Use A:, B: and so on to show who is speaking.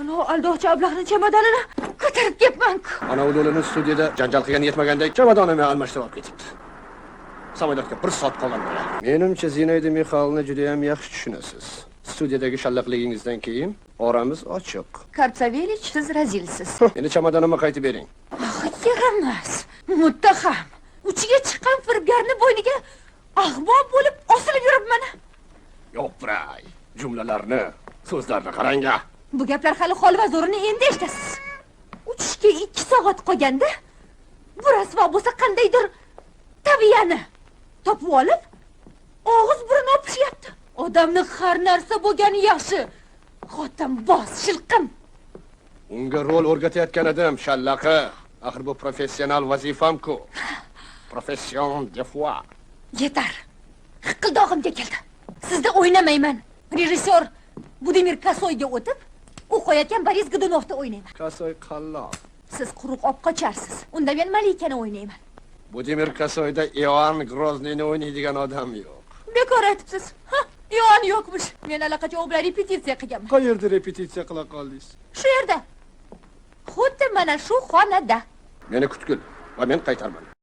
A: Ana aldovchi ablahni chemodanini ko'tarib kelibman-ku.
B: Ana u lo'lini studiyada janjal qilgani yetmagandek, chamadonimni almashtirib olib ketibdi. Samolyotga bir soat qolgan. Menimcha, Zinaida Mixaylovna juda ham yaxshi tushunasiz. Studiyadagi shallaqligingizdan keyin oramiz ochiq.
A: Karp Savelich, siz razilsiz.
B: Meni chamadonimni qaytib bering.
A: Ah, yaramas. Muttaham. Uchiga chiqqan firibgarni bo'yniga ahmoq bo'lib osilib yuribman.
B: Yo'q, jumlalarni, so'zlarni qarang.
A: Bu gaplar hali holva zo'rini endi eshitasiz. Uchishga 2 soat qolganda bu rasvo bo'lsa qandaydir taviyani topib olib, og'iz burun opishyapti. Odamni har narsa bo'lgani yaxshi. Xotinboz, shilqim.
B: Unga rol o'rgatayotgan edim, shallaqi. Axir bu professional vazifam-ku. Profession de foi.
A: Yetar. Hiqildog'imga keldi. Sizda o'ynamayman. Rejissyor Budimir Kosoyga o'tib, u qo'yayotgan Boris Godunovda o'ynayman.
B: Kosoy qallob.
A: Siz quruq olib qocharsiz. Unda men Malikani o'ynayman.
B: Budimir Kosoyda Ioann Grozniyni o'ynaydigan odam yo'q.
A: Bekor aytibsiz. Ha, Ioann yo'qmish. Men allaqachon u bilan repetitsiya qilganman.
B: Qayerda repetitsiya qila qoldingiz?
A: Shu yerda. Xuddi mana shu xonada.
B: Meni kutgil va men qaytarman.